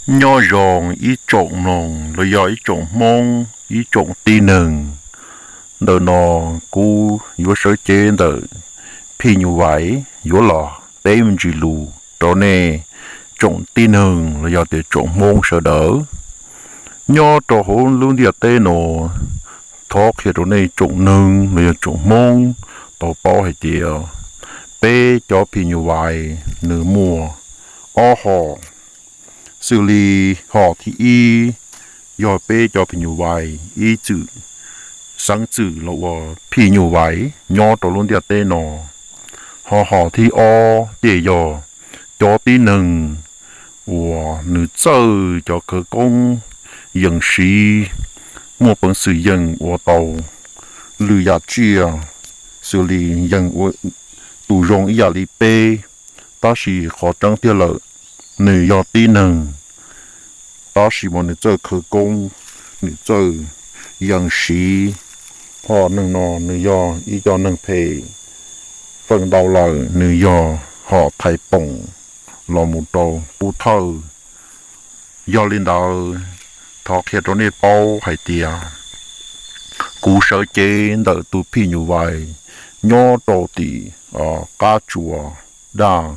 Nyob zoo ib tsoom mloog los yog ib tsoom Hmoob, ib tsoom tib neeg. Ntawm no kuv yuav sawv cev ntawm phim nyuj vais yuav los teb me ntsis lus rau nej tsoom tib neeg los yog tias tsoom Hmoob sawv daws nyob rau hauv lub ntiaj teb no. Thov qhia rau nej tsoom neeg los yog tsoom Hmoob tau paub hais tias peb cov phim nyuj vais nws muaj ob hom, xws li hom thib ib yog peb cov phim nyuj vais ib txwm xeeb txwm los ua phim nyuj vais nyob rau lub ntiaj teb no, ho hom thib ob ces yog cov tib neeg uas nws txawj cov khawv koob yees siv, muaj peev xwm yees ua tau lwm yam tsiaj, xws li yees ua tus zoo ib yam li peb, tab sis qhov tseeb tiag lawm nws yog tib neeg, tab sis mas nws txawj khawv koob, nws txawj yees siv, ho neeg no nws yog ib co neeg phem, feem ntau lawm nws yog hom thais poom los mus rau pub thawj. Yog li ntawd, thov qhia rau nej paub hais tias kuv sawv cev ntawm tus phim nyuj vais nyob rau tim qab tsuas daj,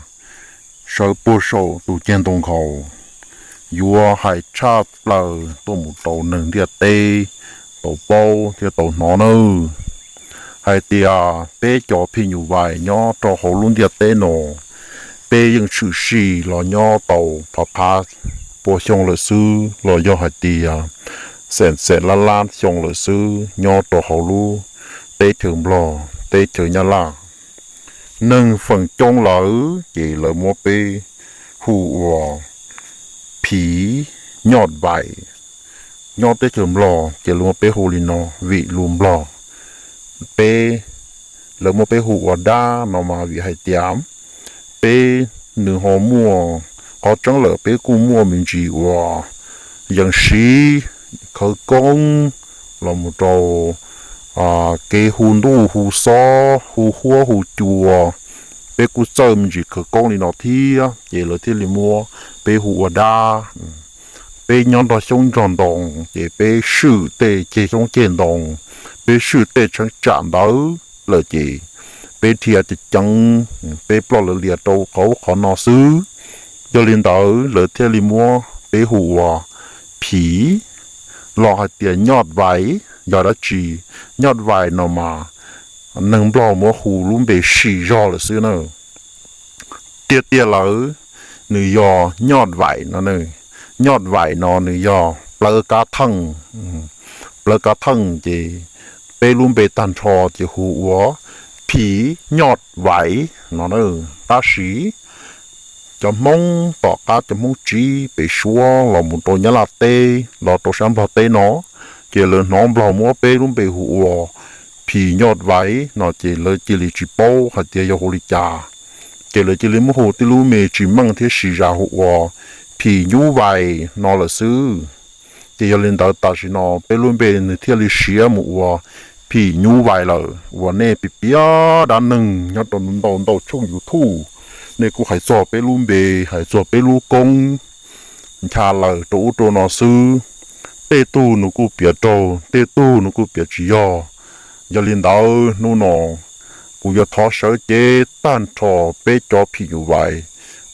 sawv puag saum tus ceg ntoo nkhaus, yuav hais tshaj plaws tuaj mus rau neeg ntiaj teb tau paub thiab tau hnov nawb, hais tias peb cov phim nyuj vais nyob rau hauv lub ntiaj teb no, peb yeej tshwm sim los nyob tau phav phav pua xyoo lawm xwb los yog hais tias xeem xeem lab lab xyoo lawm xwb nyob rau hauv lub teb chaws Nplog, teb chaws Nyab Laj. Neeg feem coob lawm ces lawv muab peb hu ua phim nyuj vais. Nyob teb chaws Nplog ces lawv muab peb hu li no vim lus Nplog. Peb, lawv muab peb hu ua dab no mas vim hais tias peb, nws ho muaj, qhov tseeb lawm peb kuj muaj me ntsis uas yees siv khawv koob los mus rau kev hu ntuj hu xob, hu huab hu cua, peb kuj txawj me ntsis khawv koob li no thiab ces lawv thiaj li muab peb hu ua dab. Peb nyob nrog xyoob nrog ntoo ces peb swm tej ceg xyoob ceg ntoo, peb swm tej tsheeb tsam ntawd lawm ces peb thiaj ceev, peb ploj lawv lias rau qhov ub qhov no xwb. Yog li ntawd lawv thiaj li muab peb hu ua phim los hais tias nyuj vais yog dab tsi. Nyuj vais no mas neeg Nplog muab hu lub npe sim zog lawm xwb na. Tiag tiag lawm nws yog nyuj vais no. Nyuj vais no nws yog plawv kab theej, plawv kab theej ces peb lub npe tag nrho ces hu ua phim nyuj vais no. Tab sis cov Hmoob tom qab cov Hmoob tsib pem suab los mus rau Nyab Laj teb los rau sab Nplog teb no, ces lawv hnov Nplog muab peb lub npe hu ua phim nyuj vais no ces lawv cia li tsis paub hais tias yog hu li cas, ces lawv cia li muab hu tib lub me tsis meej thiab sis zam hu ua phim nyuj vais no lawm xwb. Ces yog li ntawd tam sim no peb lub npe nws thiaj li siav mus ua phim nyuj vais lawm uas nej piav piav dab neeg nyob rau ntau ntau tshooj YouTube, nej kuj hais txog peb lub npe, hais txog peb lub koob ncha lawm rau ub rau no xwb. Tej tug nws kuj piav raug, tej tug nws kuj piav tsis yog. Yog li ntawd hnub no kuv yuav thov sawv cev tag nrho peb cov phim nyuj vais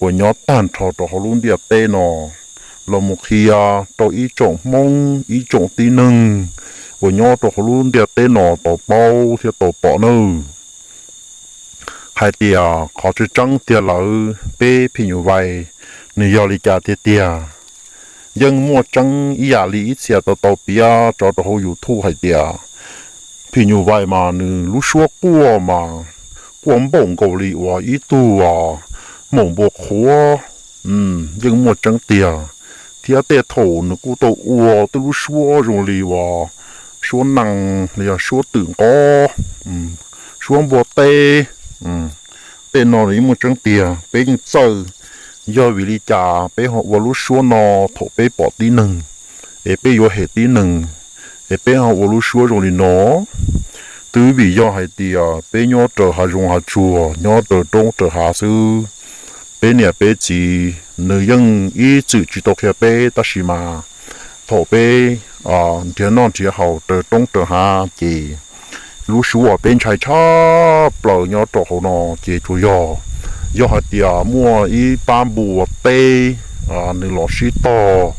uas nyob tag nrho rau hauv lub ntiaj teb no los mus qhia rau ib tsoom Hmoob ib tsoom tib neeg uas nyob rau hauv lub ntiaj teb no tau paub thiab tau pom nawb, hais tias qhov tseeb tseeb tiag lawm peb phim nyuj vais nws yog li cas tiag tiag. Yeej muaj tseeb ib yam li ib txhia tau tau piav tso rau hauv YouTube hais tias phim nyuj vais mas nws lub suab quaj mas quaj npaum nkaus li uas ib tug maum npua qhuav. Yeej muaj tseeb tiag, thiab tej thaum nws kuj tau ua tej lub suab zoo li uas suab nees los yog suab twm nqov, suab npua teb. Tej no nws yeej muaj tseeb tiag, peb yeej txawj. Yog vim li cas peb ho ua lub suab no? Thaum peb pom tib neeg es peb yuav hem tib neeg es peb ho ua lub suab zoo li no? Twb vim yog hais tias peb nyob raws hav zoov hav tsuag, nyob raws roob raws hav xwb, peb niam peb txiv nws yeej ib txwm tsis tau qhia peb, tab sis mas thaum peb nrhiav noj nrhiav haus raws roob raws hav ces lub suab uas peb ntshai tshaj plaws nyob rau hauv no ces tsuas yog, yog hais tias muaj ib pab npua teb nws los sib tog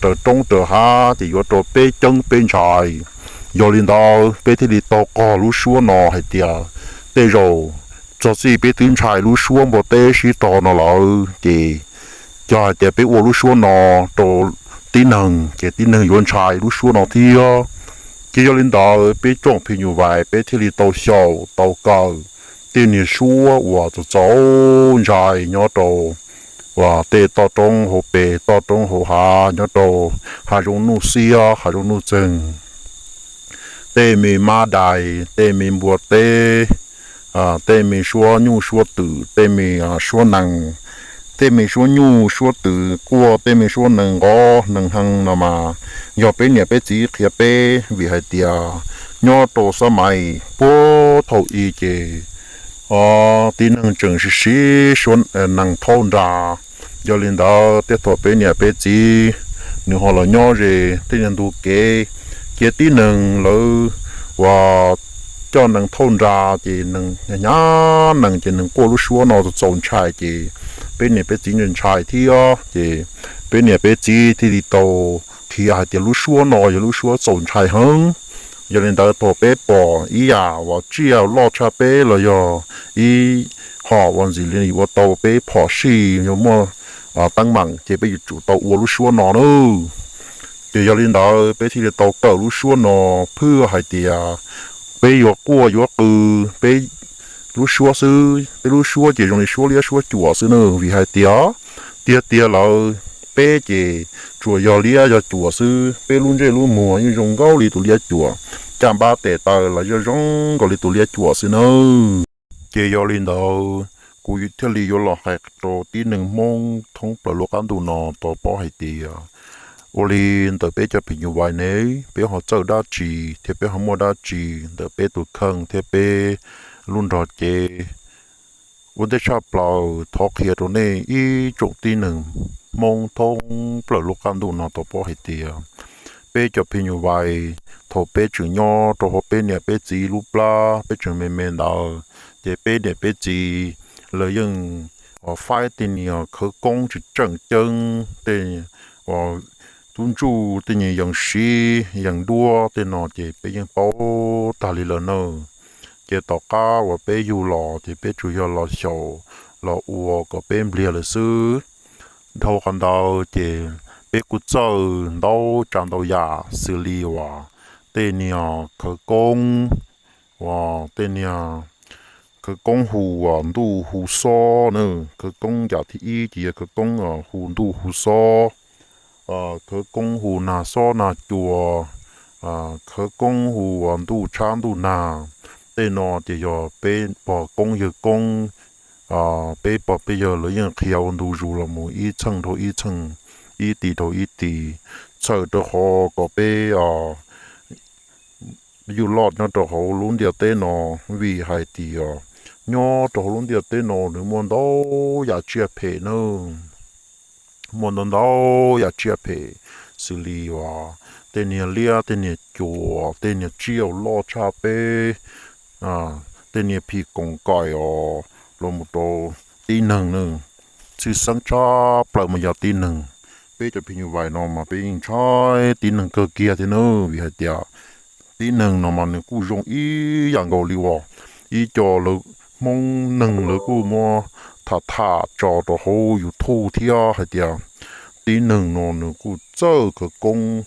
raws roob raws hav ces yuav rau peb ceeb peb ntshai. Yog li ntawd peb thiaj li tau qog lub suab no hais tias tej zaum txog txij peb twb ntshai lub suab npua teb sib tog no lawm ces yog hais tias peb ua lub suab no rau tib neeg ces tib neeg yuav ntshai lub suab no thiab. Ces yog li ntawd peb tsoom phim nyuj vais peb thiaj li tau xyaum tau kawm tej niag suab uas txaus txaus ntshai nyob rau uas tej toj roob hauv pes toj roob hauv hav, nyob rau hav zoov nuj xiab hav zoov nuj txeeg, tej me mab dais, tej me npua teb, tej me suab nyuj suab twm, tej me suab nees, tej me suab nyuj suab twm quaj, tej me suab nees nqov nees hee no mas yog peb niam peb txiv qhia peb, vim hais tias nyob rau xab mais puag thaum i ces tib neeg tseem siv siv suab nees thaub nra. Yog li ntawd tej thaum peb niam peb txiv nws ho los nyob ze tej niag ntug kev, ces tib neeg lawv uas coj nees thaub nra ces nees hnyav nees ces nees quaj lub suab no txaus ntshai ces peb niam peb txiv ntshai thiab ces peb niam peb txiv thiaj li tau qhia hais tias lub suab no yog lub suab txaus ntshai heev. Yog li ntawd thaum peb pom ib yam uas tsiaj loj tshaj peb los yog ib hom uas ntxim li ua tau peb phom sij yog muaj teeb meem ces peb yuav tsum tau ua lub suab no na. Ces yog li ntawd peb thiaj li tau kawm lub suab no, phwj hais tias peb yuav quaj yuav qw peb lub suab xwb, peb lub suab ces zoo li suab liab suab cuam xwb na, vim hais tias tiag tiag lawm peb ces tsuas yog liab yog cuam xwb, peb lub ntsej lub muag yeej zoo nkaus li tus liab cuam, caj npab tes taw los yeej zoo nkaus li tus liab cuam xwb nawb. Ces yog li ntawd kuv thiaj li yuav los hais rau tib neeg Hmoob thoob plaws lub qab ntuj no tau paub hais tias ua li ntawm peb cov phim nyuj vais ne, peb ho txawj dab tsi thiab peb ho muaj dab tsi ntawm peb tus kheej thiab peb lub nrog cev. Ua ntej tshaj plaws thov qhia rau nej ib tsoom tib neeg Hmoob thoob plaws lub qab ntuj no tau paub hais tias peb cov phim nyuj vais thaum peb tseem nyob rau hauv peb niam peb txiv lub plab peb tseem me me ntawd, ces peb niam peb txiv lawv yeej faib tej niag khawv koob tseem tseem ceeb, tej tub ntsuj tej niag yees siv yees duab tej no ces peb yeej paub tag li lawm nawb. Ces tom qab uas peb yug los ces peb tsuas yog los xyaum los ua kom peb npliag lawm xwb. Dhau qhov ntawd ces peb kuj txawj ntau tsav ntau yam xws li uas tej niag khawv koob, uas tej niag khawv koob hu uas ntuj hu xob na, khawv koob yam thib ib ces yog khawv koob hu ntuj hu xob, khawv koob hu nag xob nag cua, khawv koob hu uas ntuj tshab ntuj nag. Tej no ces yog peb pog koob yawg koob, peb pog peb yawg lawv yeej qhia ua ntu zus los mus ib txheej dhau ib txheej, ib tis dhau ib tis, txhawm rau qhov kom peb yuj loj nyob rau hauv lub ntiaj teb no, vim hais tias nyob rau hauv lub ntiaj teb no nws muaj ntau yam tsiaj phem nawb. Muaj ntau ntau yam tsiaj phem xws li uas tej niag liab tej niag cuam tej niag tsiaj loj tshaj peb, tej niag phim koom kaim os, los mus rau tib neeg na, tshwj xeeb tshaj plaws mas yog tib neeg. Peb cov phim nyuj vais no mas peb yeej ntshai tib neeg kawg kiag thiab nawb, vim hais tias tib neeg no mas nws kuj zoo ib yam nkaus li uas ib co lawv Hmoob neeg lawv kuj muab tham tham tso rau hauv YouTube thiab hais tias tib neeg no nws kuj txawj khawv koob,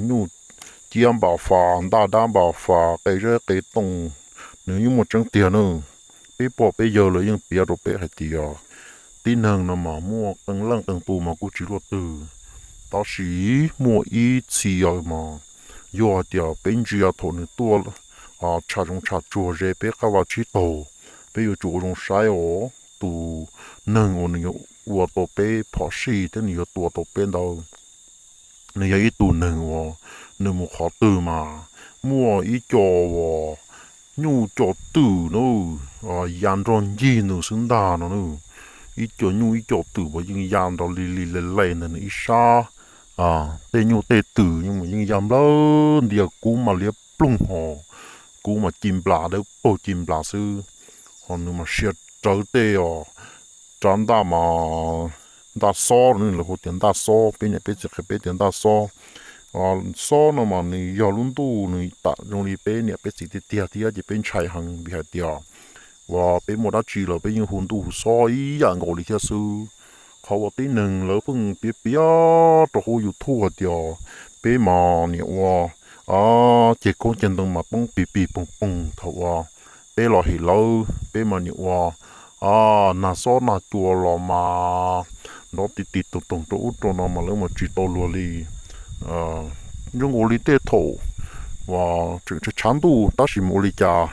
nyuj ciab npam fas ntaj dab npam fas qe zeb qe tooj, nws yeej muaj tseeb tiag nawb. Peb pog peb yawg lawv yeej piav rau peb hais tias tib neeg no mas muaj qee leej qee tus mas kuj tsis luaj twg, tab sis muaj ib txhia mas yog hais tias peb ntsia thaum nws tuaj tsham zoov tsham tsuag ze peb qab vaj tsib taug, peb yuav tsum ua zoo saib os. Tus neeg uas nws yuav ua tau peb phom sij thiab nws yuav tua tau peb ntawd, nws yog ib tug neeg uas nws mus qhov twg mas muaj ib co uas nyuj co twm na, ya nrog ncig nws xwb ntag no na. ib co nyuj ib co twm uas yeej ya nrov li li le le ntawm nws ib sab. Tej nyuj tej twm yeej ya nplawg ntias, kub mas liab ploog hos, kub mas ci nplas dawb paug ci nplas xwb. Hos nws mas sia rawv tej os, rab ntaj mas ntaj xob, lawv hu tias ntaj xob, peb niam peb txiv qhia peb tias ntaj xob. Xob no mas nws yog lub ntuj nws tam zoo li peb niam peb txiv tiag tiag thiab ces peb ntshai heev vim hais tias uas peb muaj dab tsi los peb yeej hu ntuj hu xob ib yam nkaus li thiab xwb. Qhov uas tib neeg lawv pheej piav piav rau hauv YouTube hais tias peb mas niam ua ceg koob ceg ntoo mas poob pig pig poog poog thaum uas peb los hem lawv, peb mas niam ua nag xob nag cua los mas nrov ti ti toog toog rau ub rau no mas lawv mas tsis tau luag li. Zoo nkaus li tej thaum uas tseem tshav ntuj tab sis mus ua li cas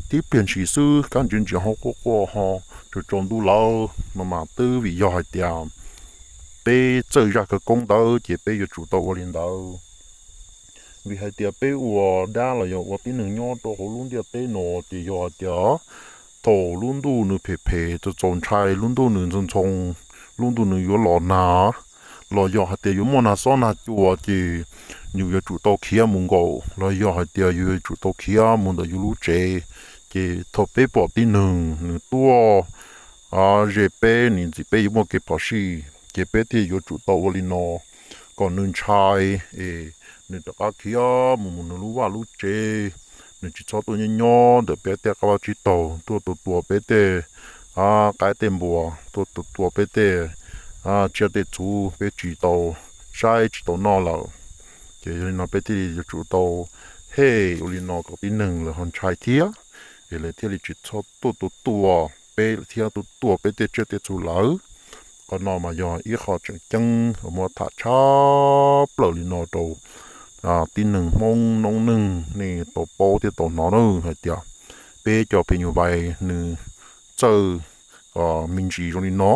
tib pliag ntshis xwb kab ntsia ntsia ho quaj quaj ho tsaus tsaus ntuj lawm no mas twb vim yog hais tias peb txawj zaj khawv koob ntawd ces peb yuav tsum tau ua li ntawd. Vim hais tias peb ua dab los yog ua tib neeg nyob rau hauv lub ntiaj teb no ces yog hais tias thaum lub ntuj nws phem phem txaus txaus ntshai, lub ntuj nws ntxhoo ntxhoo, lub ntuj nws yuav los nag, los yog hais tias yuav muaj nag xob nag cua ces yus yuav tsum tau khiav mus nkaum los yog hais tias yus yuav tsum tau khiav mus ntawm yus lub tsev. Ces thaum peb pom tib neeg nws tuaj ze peb, nws ntxim peb yuav muaj kev phom sij ces peb thiaj yuav tsum tau ua li no kom nws ntshai es nws rov qab khiav mus mus nws lub vaj lub tsev, nws tsis txhob tuaj nyob nyob ntawm peb tej qab vaj tsib taug tuaj tua tua peb tej qaib tej npua, tuaj tua tua peb tej tsiaj tej txhu peb tsis tau saib tsis tau noj lawm. Ces yog li no peb thiaj li yuav tsum tau hem ua li no kom tib neeg lawv ho ntshai thiab, es lawv thiaj li tsis txhob tuaj tua tua peb thiab tuaj tua peb tej tsiaj tej txhu lawm. Qhov no mas yog ib qho tseem ceeb uas muab tham tshaj plaws li no rau tib neeg Hmoob noob neej nej tau paub thiab tau hnov na hais tias peb cov phim nyuj vais nws txawj me ntsis zoo li no.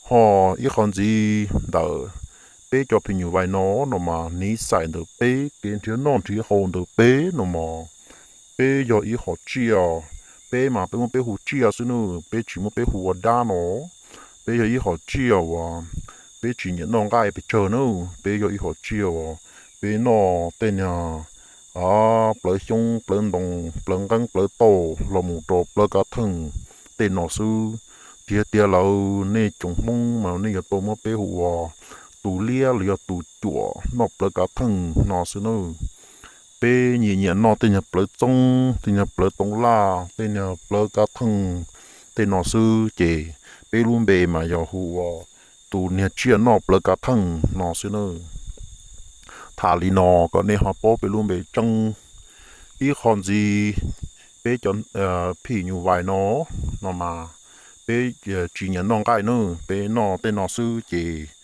Ho ib qho ntxiv ntawm peb cov phim nyuj vais no, no mas niv xais ntawm peb, kev nrhiav noj nrhiav haus ntawm peb no mas peb yog ib qho tsiaj, peb mas peb muab peb hu tsiaj xwb nawb, peb tsis muab peb hu ua dab no. Peb yog ib qho tsiaj uas peb tsis nyiam noj nqaij pes tsawg nawb, peb yog ib qho tsiaj uas peb noj tej niag plawv xyoob plawv ntoo plawv nqeeb plawv tauj los mus rau plawv kav theej tej no xwb. Tiag tiag lawm nej tsoom Hmoob mas nej yuav tau muab peb hu ua tus liab los yog tus cuam noj plawv kav theej no xwb nawb. Peb nyiam nyiam noj tej niag plawv txoob, tej niag plawv toov laj, tej niag plawv kav theej tej no xwb ces peb lub npe mas yog hu ua tus niag tsiaj noj plawv kav theej no xwb nawb. Tham li no kom nej ho paub peb lub npe tseeb. Ib qho ntxiv, peb cov phim nyuj vais no, no mas peb tsis nyiam noj nqaij nawb, peb noj tej no xwb ces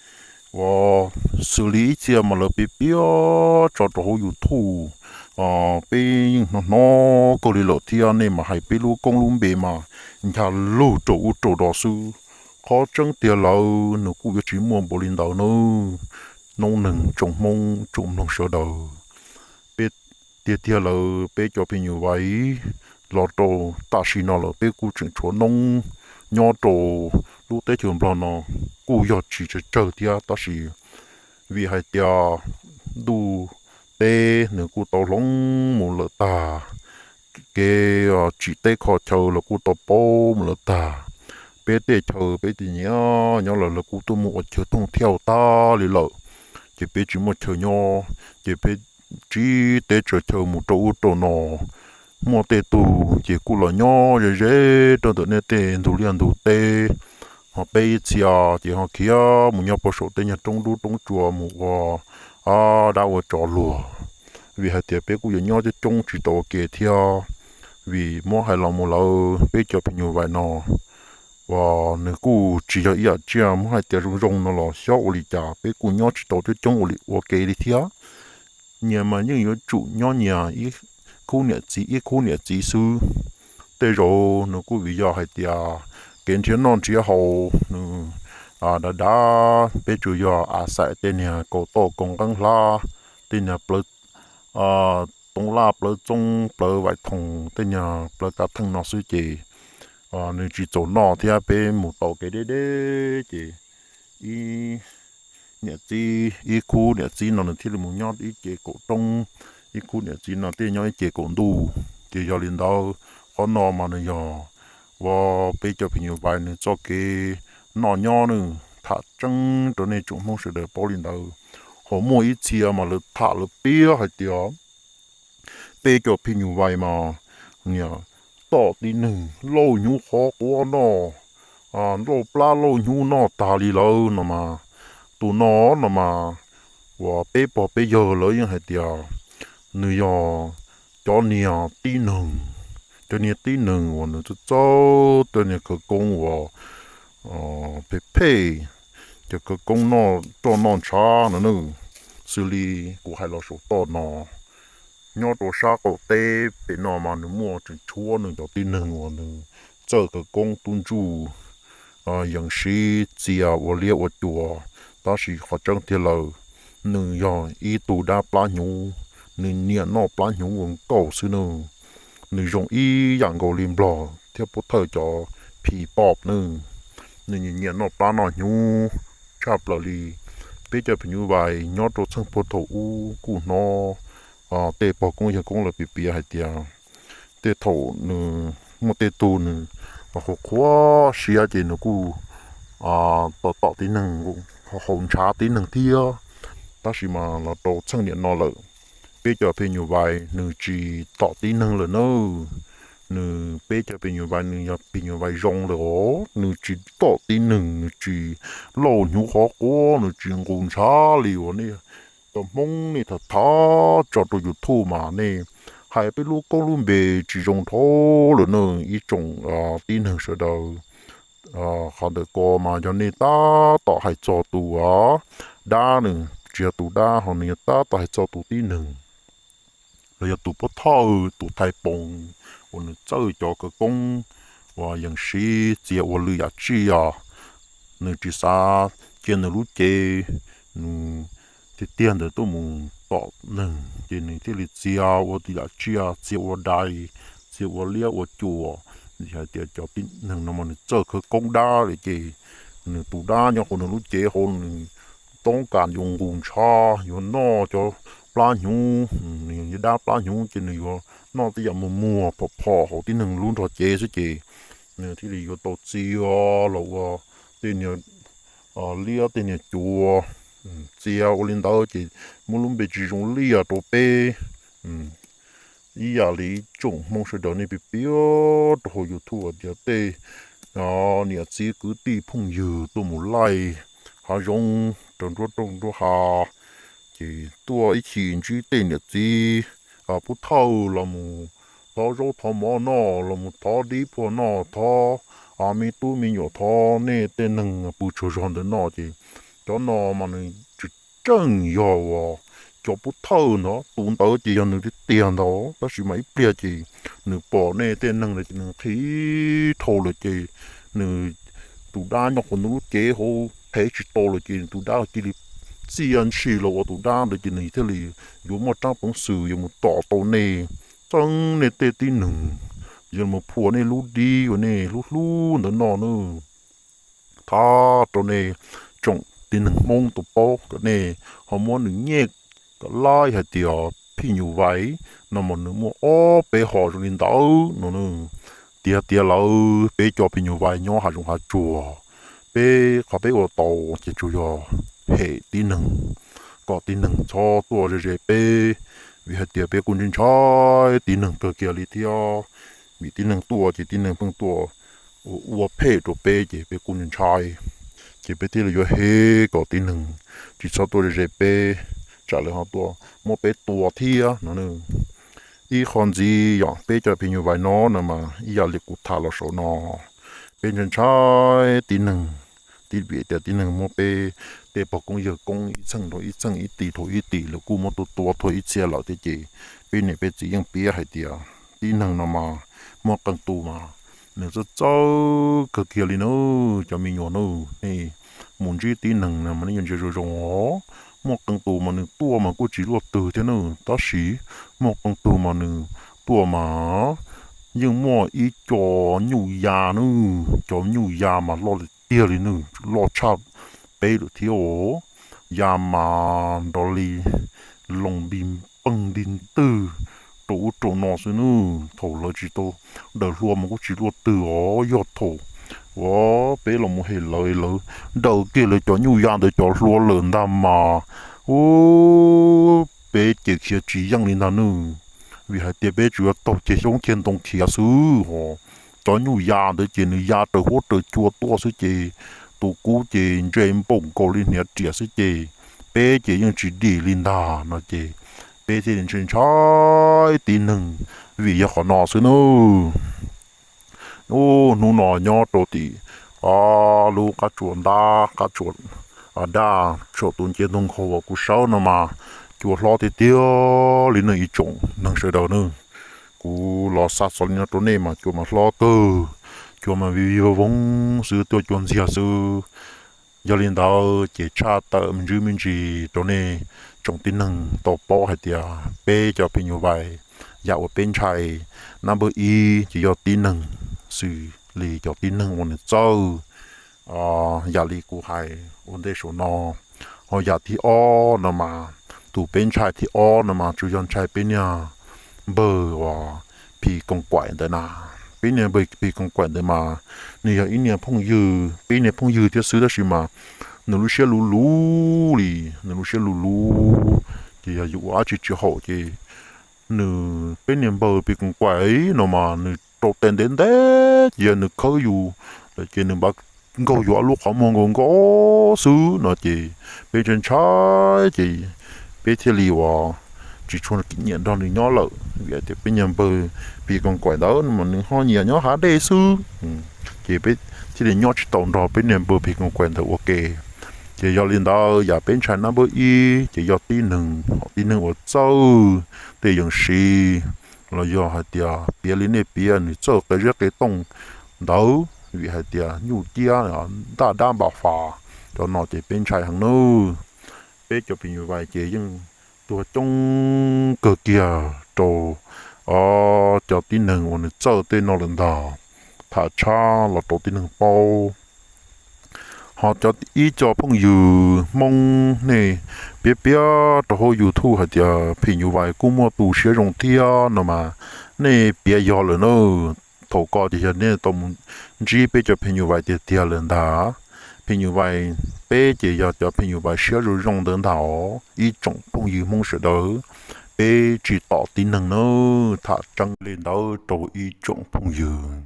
ua xws li ib txhia mas lawv piav piav tso rau hauv YouTube, peb yeej hnov hnov kawg li lawm thiab, nej mas hais peb lub koob lub npe mas ncha lug rau ub rau no xwb. Qhov tseeb tiag lawm nws kuj yuav tsis muaj npaum li ntawd nawb, noob neeg tsoom Hmoob tsoom mloog sawv daws. Peb tiag tiag lawm peb cov phim nyuj vais los rau tam sim no lawm peb kuj tseem tshuav noob nyob rau lub teb chaws Nplog no kuj yog tsis tsawg tsawg thiab tab sis vim hais tias ntuj teb nws kuj tau hloov mus lawm tag, kev tsim teb kho chaw los kuj tau paub mus lawm tag. Peb tej chaw peb tej nyiam nyob lawm lawv kuj tuaj muab ua chaw thooj thiaj tag li lawm, ces peb tsis muaj chaw nyob, ces peb tsib teb tsaws chaw mus rau ub rau no. Muaj tej tug ces kuj los nyob ze ze rau ntawm nej tej ntug liaj ntug teb, ho peb ib txhia ces ho khiav mus nyob puag saum tej nyuag roob dub roob tsua mus ua dab ua tsov luag. Vim hais tias peb kuj yuav nyob coob coob tsis tau ua ke thiab, vim muab hais los mus lawm peb cov phim nyuj vais no uas nws kuj tsis yog ib yam tsiaj muab hais tias zoo zoo no los xyov ua li cas peb kuj nyob tsis tau coob coob ua li ua ke li thiab. Nyias mas yeej yuav tsum nyob nyias, ib khub niam txiv ib khub niam txiv xwb. Tej zaum nws kuj vim yog hais tias kev nrhiav noj nrhiav haus nws dav dav, peb tsuas yog a xais tej niag kaus toj kaus nqeeb hlab, tej niag plawv toov laj plawv txoob plawv vais thoom tej niag plawv kav theej no xwb ces nws tsis txaus noj thiab peb mus tau kev deb deb ces ib niam txiv, ib khub niam txiv no nws thiaj li mus nyob ib ce kaum roob, ib khub niam txiv no thiaj nyob ib ce kaum ntuj. Ces yog li ntawd qhov no mas nws yog ua peb cov phim nyuj vais nws txoj kev noj nyob nws tham tseeb rau nej tsoom Hmoob sawv daws paub li ntawd. Ho muaj ib txhia mas lawv tham lawv piav hais tias peb cov phim nyuj vais mas niam tom tib neeg lauj hnyuv qhov quav noj, lauj plab lauj hnyuv noj tag li lawm no mas, tus no no mas uas peb pog peb yawg lawv yeej hais tias nws yog cov niag tib neeg, cov niag tib neeg uas nws txawj txawj tej niag khawv koob uas phem phem, cov khawv koob noj roj noj ntshav no na. Xws li kuv hais los saum toj no, nyob rau sab qaum teb pem no mas nws muaj tseem tshuav nws cov tib neeg uas nws txawj khawv koob tub ntsuj yees siv txia ua liab ua cua. Tab sis qhov tseeb tiag lawm, nws yog ib tug dab plab hnyuv, nws nyiam noj plab hnyuv ua nkauj xwb nawb. Nws zoo ib yam nkaus li nplog thiab pub thawj cov phim pom nawb. Nws nyiam nyiam noj plab noj hnyuv tshaj plaws li. Peb cov phim nyuj vais nyob rau txheej puag thaum ub kuj hnov tej pog koob yawg koob lawv piav piav hais tias tej thaum nws muaj tej tug nws qhuav qhuav siab ces nws kuj tom tom tib neeg, haus ntshav tib neeg thiab. Tab sis mas los rau txheej niam no lawm, peb cov phim nyuj vais nws tsis tom tib neeg lawm nawb. Nws, peb cov phim nyuj vais nws yog phim nyuj vais zoo lawm os, nws tsis tom tib neeg, nws tsis lauj hnyuv qhov quav, nws tsis nqus ntshav li uas nej cov Hmoob nej tham tham tso rau YouTube mas nej hais peb lub koob lub npe tsis zoo dhau lawm na ib tsoom tib neeg sawv daws. Qhov ntawm ko mas yog nej tab tom hais txog tus dab nws, tsis yog tus dab ho nws yog tab tom hais txog tus tib neeg los yog tus pub thawj tus thaiv poos uas nws txawj cov khawv koob uas yees siv txia ua lwm yam tsiaj. Nws tsis xav cia nws lub cev, nws tiag tiag ntawd tuaj mus tom neeg ces nws thiaj li txia ua yam tsiaj, txia ua dais, txia ua liab ua cua. Hais tias cov tib neeg no mas nws txawj khawv koob dab li ces nws tus dab nyob hauv nws lub cev hauv nws toob kas yuav nqus ntshav yuav noj cov plab hnyuv, nws dab plab hnyuv ces nws yuav noj tej yam muag muag phom phom hauv tib neeg lub nrog cev xwb ces nws thiaj li yuav tau txia los ua tej niag liab tej niag cua, txia ua li ntawd ces muab lub npe tsis zoo liaj rau peb. Ib yam li ib tsoom Hmoob sawv daws nej piav piav rau hauv YouTube tias tej niam txiv kwv tij phooj ywg tuaj mus laij hav zoov rau nruab rooj nruab hav, ces tuaj ib chim ntsib tej niam txiv pub thawj los mus thov zaub thov mov noj, los mus thov dib phuaj noj, thov me tub me nyuam, thov nej tej neeg pw tsaug zog ntawd noj ces cov no mas nws tseem yog uas cov pub thawj ntawd, tus ntawd ces yog nws tiag tiag ntag. Tab sis mas ib pliag ces nws pom nej tej neeg ntawd ces nws nqhis dhau lawm ces nws, tus dab nyob hauv nws lub cev hauv phem tsis tau lawm ces tus dab cia li txia ntshis los ua tus dab ntawd ces nws thiaj li yuav muaj tsab peev xwm yuav mus tom tau nej, txeeb nej tej tib neeg, yuav mus phua nej lub dib uas nej hlub hlub ntawd noj nawb. Thov rau nej tsoom tib neeg Hmoob tau paub kom nej ho muab nws nyem kom laib hais tias phim nyuj vais no mas nws muaj ob peb hom zoo li ntawd no. Tiag tiag lawm peb cov phim nyuj vais nyob hav zoov hav tsuag, peb qhov peb ua tau ces tsuas yog hem tib neeg, kom tib neeg txhob tuaj ze ze peb, vim hais tias peb kuj ntshai ntshai tib neeg kawg kiag li thiab. Vim tib neeg tuaj ces tib neeg pheej tuaj ua phem rau peb ces peb kuj ntshai ntshai, ces peb thiaj li yuav hem kom tib neeg tsis txhob tuaj ze ze peb, tsam lawv ho tuaj muab peb tua thiab no. Ib qho ntxiv yog peb cov phim nyuj vais no no mas ib yam li kuv tham los saum no, peb ntshai ntshai tib neeg, tib vim tias tib neeg muab peb tej pog koob yawg koob ib txheej dhau ib txheej, ib tis dhau ib tis, lawv kuj muab tua tua tuag ib txhia lawm thiab ces peb niam peb txiv yeej piav hais tias tib neeg no mas muaj qee tus mas nws txawj txawj kawg kiag li na. Cov me nyuam na, nej mus ntsib tib neeg no mas nej yuav ntsia zoo zoo os. Muaj qee tus mas nws tuaj mas kuj tsis luaj twg thiab na, tab sis muaj qee tus mas nws tuaj mas yeej muaj ib co nyuj ya nawb, cov nyuj ya mas loj tiag tiag li nawb, loj tshaj peb lawm thiab os. Ya mas nrov li loo nti peej nti twg rau ub rau no xwb nawb. Thaum lawv tsis tau daws hlua mas kuj tsis luaj twg os, yog thaum uas peb los mus hem lawv, lawv daws kiag lawv cov nyuj ya ntawd cov hlua lawm ntag mas, ub, peb ces khiav tsis yeej li ntag nawb. Vim hais tias peb tsuas yuav taug ceg xyoob ceg ntoo khiav xwb os. Cov nyuj ya ntawd ces nws ya raws huab raws cua tuaj xwb ces tus kub ces ntse npaum nkaus li hniav riam xwb ces peb ces yeej tsis dim li ntag no ces peb thiaj li ntshai ntshai tib neeg vim yog qhov no xwb nawb. Ub, hnub no nyob rau tim lub qab tsuas ntab qab tsuas daj saum tus nce ntug nkhaus uas kuv sawv no mas cua hlob tiag tiag li nawb ib tsoom neeg sawv daws nawb. Kuv los xa xov li no rau nej mas cua mas hlob kawg, cua mas vij vij voog voog xwb, tuaj cua ntxiag xwb. Yog li ntawd ces tshaj tawm me ntsis me ntsis rau nej tsoom tib neeg tau paub hais tias peb cov phim nyuj vais, yam uas peb ntshai nab npawb ib ces yog tib neeg xws li cov tib neeg uas nws txawj yam li kuv hais ua ntej saum no. Ho yam thib ob no mas, tus peb ntshai thib ob no mas tsuas yog ntshai peb niag npawg uas phim koos kaim ntawd na. Peb niag npawg phim koos kaim ntawd mas nws yog ib niag phooj ywg, peb niag phooj ywg thiab xwb tab sis mas nws lub siab luv luv li, nws lub siab luv luv, ces yog yus ua dab tsi tsis haum ces nws, peb niag npawg phim koos kaim no mas nws rau tes ntev ntev ces yog nws khawb yus lawm ces nws npaj nkaug yus ob lub qhov muag nkaus nkaus xwb no ces peb ntshai ntshai ces peb thiaj li uas tsis tshua nyiam nrog nws nyob lawm vim tias peb niag npawg phim koos kaim ntawd mas nws ho nyiam nyob hav dej xwb. Ces peb thiaj li nyob tsis tau nrog peb niag npawg phim koos kaim ntawd ua ke. Ces yog li ntawd yam peb ntshai nab npawb ib ces yog tib neeg, tib neeg uas txawj tej yees siv los yog hais tias piav li nej piav nws txawj qe zeb qe tooj ntawd vim hais tias nyuj ciab ntaj dab npam fas, cov no ces peb ntshai heev nawb. Peb cov phim nyuj vais ces yeej tuag coob kawg kiag rau cov tib neeg uas nws txawj tej no lawm ntag. Tham tshaj los rau tib neeg paub. Ho cov ib co phooj ywg Hmoob nej piav piav rau hauv YouTube hais tias phim nyuj vais kuj muaj tus siab zoo thiab no mas nej piav yog lawm na. Thaum ko ces yog nej tau mus ntsib peb cov phim nyuj vais tiag tiag lawm ntag. Phim nyuj vais peb ces yog cov phim nyuj vais siab zoo zoo ntawd ntag os ib tsoom phooj ywg Hmoob sawv daws. Peb tsis tom tib neeg na, tham tseeb li ntawd rau ib tsoom phooj ywg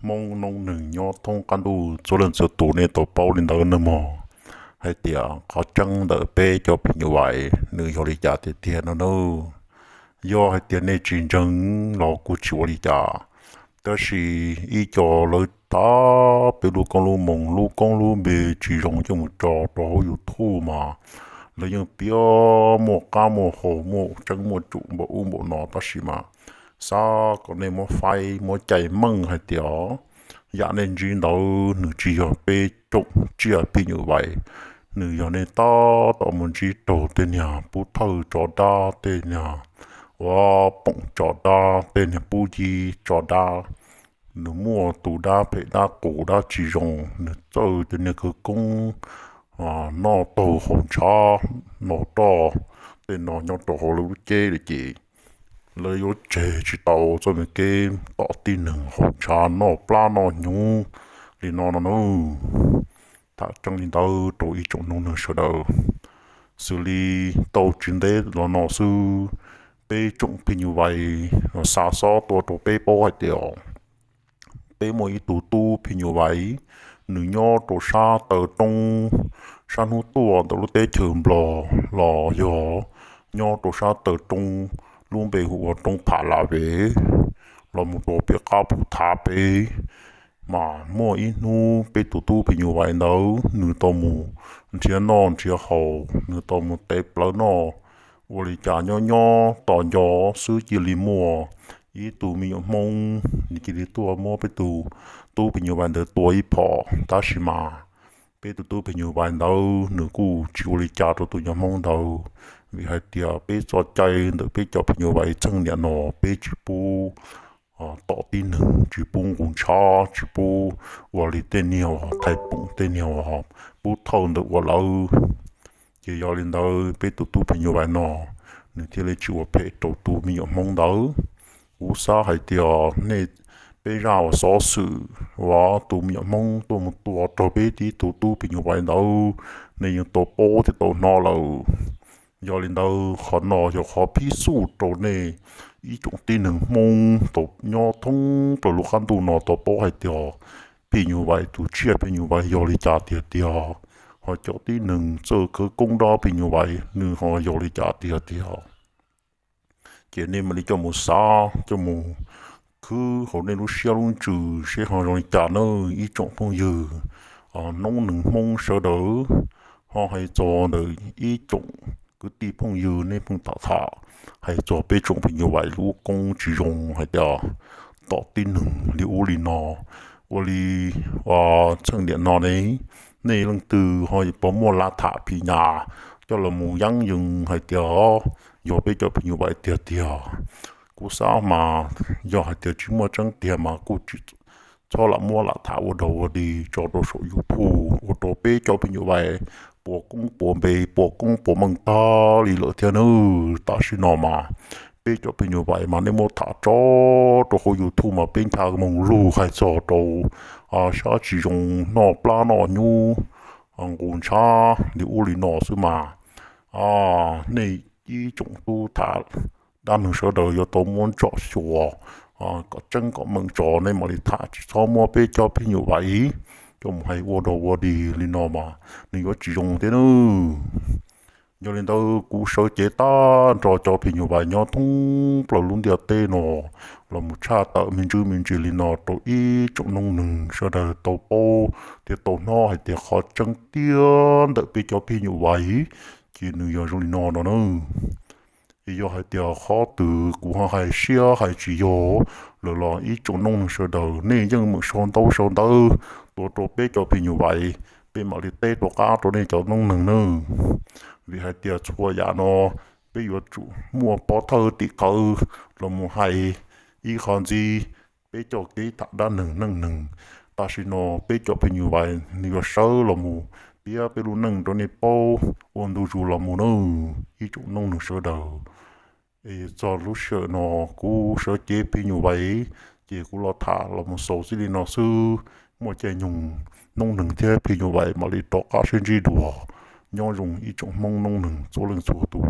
Hmoob noob neeg nyob thoob qab ntuj txhua leej txhua tus nej tau paub li ntawd nawb mog. Hais tias qhov tseeb ntawm peb cov phim nyuj vais nws yog li cas tiag tiag no nawb. Yog hais tias nej tsis ntseeg los kuj tsis ua li cas, tab sis ib co lawv thab peb lub koob lub moo lub koob lub npe tsis zoo coj mus tso rau hauv YouTube mas lawv yeej piav muaj qab muaj hau muaj tseeb muaj tsum npaum ub npaum no tab sis mas xav kom nej muab faib muab cais meej hais tias yam nej ntsib ntawd nws tsis yog peb tsoom tsiaj phim nyuj vais, nws yog nej tab tom mus ntsib raug tej niag pub thawj tso dab, tej niag uas poom tso dab, tej niag pub yib tso dab. Nws muaj tus dab phem dab qus dab tsis zoo, nws txawj tej niag khawv koob noj taug haus ntshav, noj roj, tej no nyob rau hauv lawv lub ceb lawm ces lawv yuav tseg tsis tau txoj me kev tom tib neeg haus ntshav noj plab noj hnyuv li no no nawb. Tham tseeb li ntawd rau ib tsoom noob neeg sawv daws. Xws li tau tsis ntev los no xwb, peb tsoom phim nyuj vais xa xov tuaj rau peb paub hais tias peb muaj ib tug tub phim nyuj vais, nws nyob rau sab taw roob, sab hnub tuaj ntawm lub teb chaws Nplog los yog nyob rau sab taw roob, lub npe hu ua roob Pha La Ve, los mus rau pem qab Phu Thav pem. Mas muaj ib hnub peb tus tub phim nyuj vais ntawd nws tau mus nrhiav noj nrhiav haus, nws tau mus tev plawv noj, ua li cas nyob nyob tos nco xwb cia li muaj ib tug me nyuam Hmoob nws cia li tuaj muab peb tus tub phim nyuj vais ntawd tua ib phom. Tab sis mas peb tus tub phim nyuj vais ntawd nws kuj tsis ua li cas rau tus nyuam Hmoob ntawd, vim hais tias peb txoj cai ntawm peb cov phim nyuj vais txheej niam no peb tsis pub tom tib neeg, tsis pub nqus ntshav, tsis pub ua li tej niag uas thaiv poom, tej niag uas pub thawj ntawm ua lawv. Ces yog li ntawd peb tus tub phim nyuj vais no nws thiaj li tsis ua phem rau tus me nyuam Hmoob ntawd. Kuv xav hais tias nej, peb zaj uas xov xwm uas tus me nyuam Hmoob tuaj mus tua raug peb tib tug tub phim nyuj vais ntawd, nej yeej tau paub thiab tau hnov lawm. Yog li ntawd qhov no yog qhov phib xuj rau nej ib tsoom tib neeg Hmoob tau nyob thoob plaws lub qab ntuj no tau paub hais tias phim nyuj vais, tus tsiaj phim nyuj vais yog li cas tiag tiag, ho cov tib neeg txawj khawv koob dab phim nyuj vais nws ho yog li cas tiag tiag. Ces nej mam li coj mus xav, coj mus khwb hauv nej lub siab lub ntsws seb ho zoo li cas nawb ib tsoom phooj ywg, noob neeg Hmoob sawv daws. Ho hais txog ntawm ib tsoom kwv tij phooj ywg nej pheej tham tham hais txog peb tsoom phim nyuj vais lub koob tsis zoo hais tias tom tib neeg li ub li no, ua li txheej niam no ne, nej leej twg ho puas muaj lav tham phim nyuj vais coj los mus yeeb yees hais tias yog peb cov phim nyuj vais tiag tiag. Kuv xav mas yog hais tias tsis muaj tseeb tiag mas kuj tsis txhob lam muab lam tham ua dog ua dig tso rau saum YouTube ua rau peb cov phim nyuj vais puas koob puas npe, puas koob puas meej tag li lawm thiab nawb. Tam sim no mas peb cov phim nyuj vais mas nej muab tham tso rau hauv YouTube mas peb ncha moog lug hais txog rau sab tsis zoo, noj plab noj nyuj, nqus ntshav li ub li no xwb mas nej ib tsoom tub tham dab neeg sawv daws yuav tau muab ntsom xyuas kom tseeb kom meej tso, nej mam li tham, tsis txhob muab peb cov phim nyuj vais coj mus hais ua dog ua dig li no mas nws yuav tsis zoo thiab nawb. Yog li ntawd kuv sawv cev tag nrho cov phim nyuj vais nyob thoob plaws lub ntiaj teb no los mus tshaj tawm me ntsis me ntsis li no rau ib tsoom noob neeg sawv daws tau paub thiab tau hnov hais tias qhov tseeb tiag ntawm peb cov phim nyuj vais ces nws yog zoo li no no nawb. Es yog hais tias qhov twg kuv ho hais siab hais tsis yog lawm los ib tsoom noob neeg sawv daws nej yeej meem sau ntaub sau ntawv tuav rau peb cov phim nyuj vais, peb mam li teb rov qab rau nej cov noob neeg nawb. Vim hais tias txhua yam no peb yuav tsum muaj pov thawj tim khawv los mus hais ib qho ntxiv peb cov kev tham dab neeg neej neeg. Tam sim no peb cov phim nyuj vais nws yuav sawv los mus piav peb lub neej rau nej paub ua ntu zus los mus nawb ib tsoom noob neeg sawv daws. Es txog lub sij hawm no kuv sawv cev phim nyuj vais ces kuv los tham los mus xaus txij li no xwb. Muaj caij nyoog noob neeg thiab phim nyuj vais mam li rov qab sib ntsib dua. Nyob zoo ib tsoom Hmoob noob neeg txhua leej txhua tus.